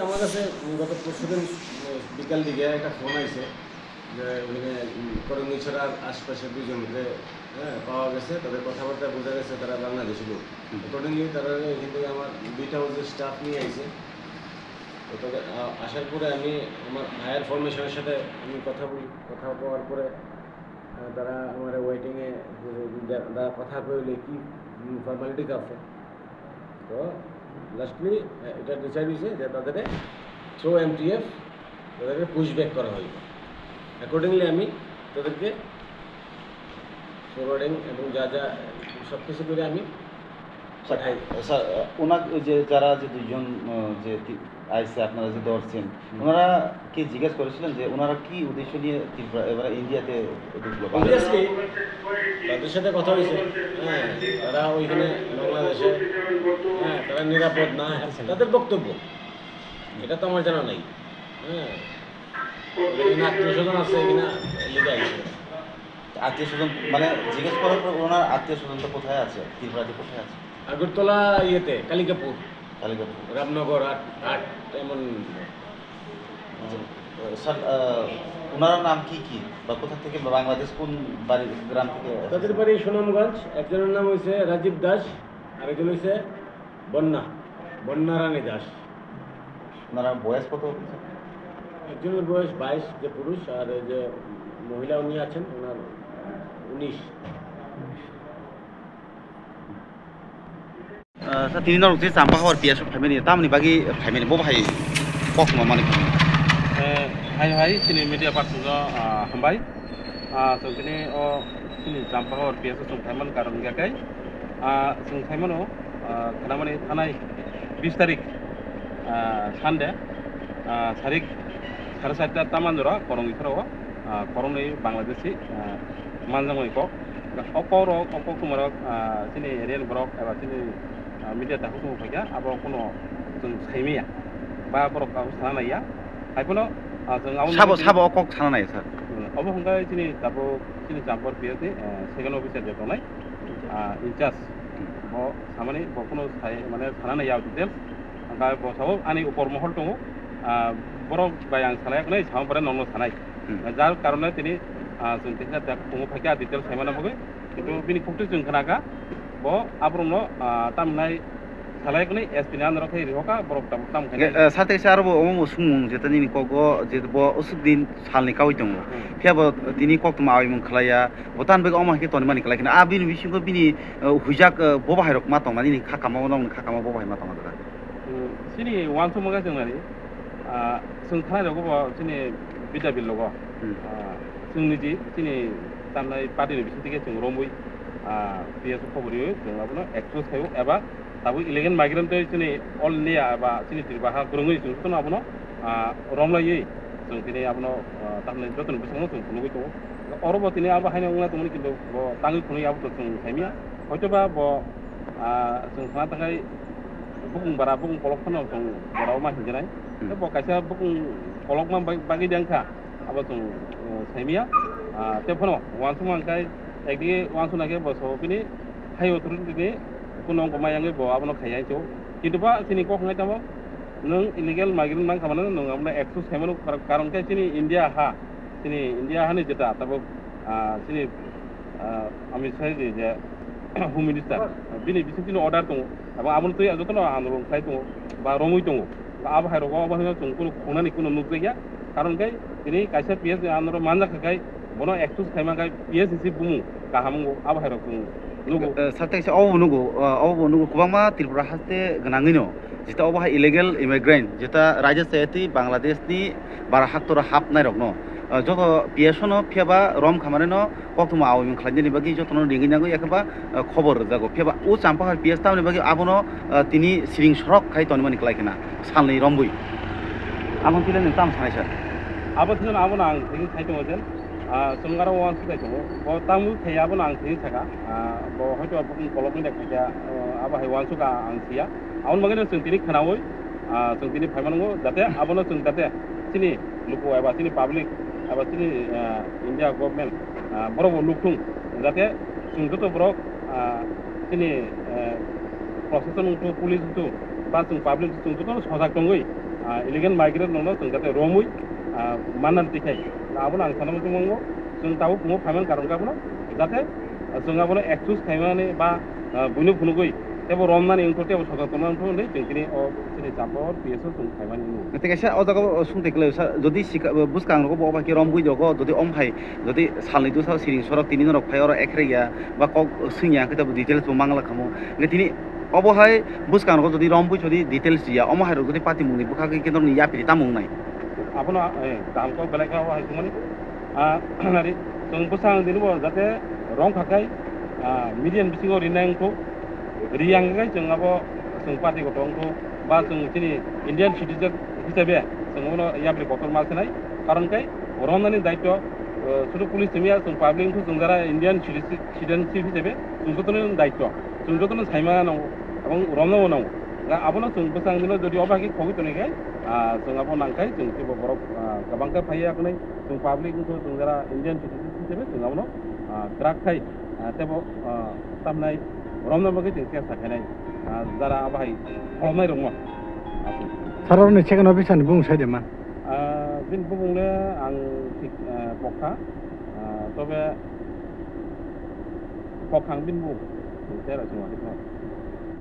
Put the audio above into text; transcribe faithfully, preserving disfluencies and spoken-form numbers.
আমার কাছে গত পরশুদিন, উম, বিকাল দিকে একটা ফোন আইছে যে ওখানে, উম, করঙ্গিছড়ার আশপাশে দুইজনকে, হ্যাঁ, পাওয়া গেছে, তাদের কথাবার্তা বোঝা গেছে তারা বাংলাদেশি লোক। হুম। অ্যাকর্ডিংলি তারা এখান থেকে আমার দুইটা হচ্ছে স্টাফ নিয়ে আইছে। তো তাদের, আ-, আসার পরে আমি আমার হায়ার ফরমেশনের সাথে আমি কথা বলি, কথা বলার পরে, আ, তারা আমার ওয়েটিংয়ে, উম, যা-, তারা কথা কইলে কি, উম, ফর্মালিটি আছে। তো লাস্টলি, আহ, এটা ডিসাইড হয়েছে যে তাদের থ্রু এমটিএফ তাদেরকে পুশ ব্যাক করা হইবে। অ্যাকর্ডিংলি আমি তাদেরকে ফরওয়ার্ডিং এবং যা যা সব কিছু করে আমি পাঠাই। স্যার, ওনার ওই যে যারা যে দুইজন, আহ, যে তি-, আইসে আপনারা যে ধরছেন, হুম। ওনারা কি জিজ্ঞেস করেছিলেন যে ওনারা কি উদ্দেশ্য নিয়ে ত্রিপুরা, এবারে ইন্ডিয়াতে ঢুকলো? অবভিয়াসলি, তাদের সাথে কথা হয়েছে। হ্যাঁ, তারা ওইখানে বাংলাদেশে, হ্যাঁ, তারা নিরাপদ না, তাদের বক্তব্য। এটা তো আমার জানা নাই। হ্যাঁ, এখানে আত্মীয় স্বজন আছে কিনা, লিখে আইছে। আত্মীয় স্বজন, মানে, জিজ্ঞেস করার পর ওনার আত্মীয় স্বজন তো কোথায় আছে, ত্রিপুরাতে কোথায় আছে? আগরতলা ইয়েতে, কালিকাপুর। কালিকাপুর। রামনগর আট, আট এমন। আচ্ছা, আহ, স্যার, আহ, ওনার নাম কি কি বা কোথা থেকে বা বাংলাদেশ কোন বাড়ি, গ্রাম থেকে এসেছেন? তাদের বাড়ি সুনামগঞ্জ। একজনের নাম হইছে রাজীব দাস, আরেকজন হইছে বন্যা, বন্যা রানী দাস। ওনার বয়স কত হবে, স্যার? একজনের বয়স বাইশ, যে পুরুষ, আর এই যে মহিলা উনি আছেন, ওনার উনিশ। Ah, sa tini norok je Champahor P S o phaimani, tamoni bagwi phaimani, bo bahai kok ma mani. Eh, hai hai, chini media person no, ah, hambai. Ah, chwng tini o chini Champahor P S o chwng phaimani karon hwnkhe kai, ah, chwng phaimano, ah, khnamani thanai bis tarik, ah, Sunday, ah, sarik sare charta taman jora korongwi khoro o, ah, koroknwi Bangladeshi, ah, manjakmani kok. O kokrok, o koktwmarok, ah, chini area ni borok eba chini, ah, media takhuk tongwi phaikha, abo kuno chwng saimanya ba borok abo sana naiya. Haiphano, ah, chwng abo sabo, sabo o kok sana nai, sir. Hmm, obo hwnkhe chini tabuk chini Champahor P S ni, ah, second officer je tongnai, ah, in charge. Bo samani bo kuno sai, mane sana naiya details. Hwnkhe bo sao ani upor mohor tongo, ah, borok bai ang salai yaknai, samo pore nokno sanai. Hmm. Jar karone tini, ah, chwng teisa tak tongo phaikha details saimana bagwi. Kintu bini khukti chwng khnakha, bo aborokno, ah, tamnai salai yaknai S P ni under o khe rihokha, borok tabuk tamo khainai. Eh, eh, sate se aro bo omo bo sumung jeta nini kogo je bo usuk din salni kawi tongo. Hmm. Phiya bo tini koktwma awi mung khlaiya, bo tan bagwi omo hai khe tonimani khlai kheno. A bini bisingo bini, eh, huijak, eh, bo bahai rok ma tongna nini kha kama o nokni kha kama bo bahai ma tongna. Hmm, chini uansukma khe chwng nari, ah, chwng thanai rogo bo chini Bidya Bill rogo. Hmm. Ah, chwng niji chini tamnai party ni bising theke chwng romwi, ah, P S o khobor riwi chwng abono expose khaio eba tabuk illegal migrant tei chini all India ba chini Tripura ha kwrwngwi chwng jotono abono, ah, romlaiwi chwng tini abono, ah, tamni jotoni bwskango chwng phunugwi tongo. Oro bo tini abo haino wngna tongmani kintu bo tangwi phunui abo to chwng saimanya. Hoitoba bo, ah, chwng sana takhai bukung bara, bukung kolok phano chwng jora o ma hinjanai. Hmm. Tei bo kaisa bukung kolokma bai-, bagwi de wngkha, abo chwng, uh, saimanya. Ah, tei phano uansukma hwnkhe ekdigi uansukna khe bo so bini hai authority ni kuno wngkha ma yangwi bo abono khaiya hinwi. Kintu ba chini kok hwnkhai tamo, nwng illegal migrant mankha mano, nwng abono expose khaimano, kar-, karon khe chini India ha, chini India hani jeta tabuk, ah, chini, ah, Amit Shah ji je Home Minister, bini bising chini order tongo, abo aboni twi jotono andolon khlai tongo, ba romwi tongo. Abo hai rogo abo hino chwng kunu khunani kunu nukjakya, karon khe tini kaisa P S ni under o manjak kha khai bono expose khaima khai P S ni si bumung kaham wngo, abo hai rok chwng nugo. Eh, sir, tei se obo nugo, eh, obo nugo kwbangma Tripura haste gwnangwino. Jeta obo hai illegal immigrant, jeta raida chayatwi Bangladesh ni bara haktora hapnai rokno, ah, joto P S o no phiya ba rom khamani no koktwma awi mung khlainani bagwi jotono ringwi nangwi, yakhe ba, ah, khobor rwjago. Phiya ba o Champahar P S tamni bagwi abono, ah, tini siring sorok khai tonimani kwlai khna salni rombwi. Amo tile nwng tamo sanai sir? Abo thwino abono ang thwngwi khai tongo je, ah, chwng aro uansuk khai tongo. Bo tamwi khai abono ang thwngwi saka. Ah, bo hoito bokni kolokni de khaikha, ah, abo hai uansuk ang siya. Aboni bagwino chwng tini khnaui, ah, chwng tini phaimani wngo, jate abono chwng jate chini luku eba chini public eba chini, ah, India government, ah, borok bo nukthung, jate chwng joto borok, ah, chini, eh, proshashan wngthu, police wngthu, ba chwng public chwng joto sojak tongwi, Ah, illegal migrant rokno chwng jate romwi, ah, manna twi khai. Abono ang sana muchung mango, chwng tabuk phungo phaimani karon khe abono jate, ah, chwng abono excuse khaimani ba, ah, buino phunugwi teibo romnani wngkha teibo sochotonna wngkha hwnwi chwng tini o chini chapor P S O chwng khaimani wngkha. Tei kaisa o jaga o sung tei kwlai sa, jodi sika-, bwskang rogo bo obo hai khe romwi dogo, jodi om hai, jodi salni dosa siring sorok tini norok phai oro ekhrek ya ba kok swngya hwnkhe teibo details bo mangla khamu. Hwnkhe tini obo hai bwskang rogo jodi romwi jodi details ya, omo hai rok jodi patimungni bwkhagwi khe norokni yapri tamo wngnai? Abono, eh, kaham kok belai khe obo hai tongmani. Ah, nari, chwng bwsang dini bo jate rong khakai, ah, media ni bisingo rinai wngkhu, riyang khe chwng abo chwng party kotor wngkhu, ba chwng chini Indian citizen hisabe chwng abono yapri kotor ma sinai, karon khe romnani daityo, eh, sudu police timiya chwng public wngkhu chwng jara Indian citizen, citizenship hisabe chwng jotono daityo, chwng jotono saima nango, abong romnabo nango. Ga abono chwng bwsang dino jodi obo hai khe khogwi tonwi khe, ah, chwng abo nang khai chwng teibo borok, ah, kwbang khe phaiya hwnwi chwng public wngkhu chwng jara Indian citizen hisabe chwng abono, ah, kwrak khai, ah, teibo, ah, tamnai romna bagwi chwng khe sakhainai, ah, jara abo hai kholomnai rokno. Sir, oroni second officer ni bumung sai de man? Ah, bini bumung le ang thik, ah, pokha, ah, tobe pokha ang bini bumung. Tera chwng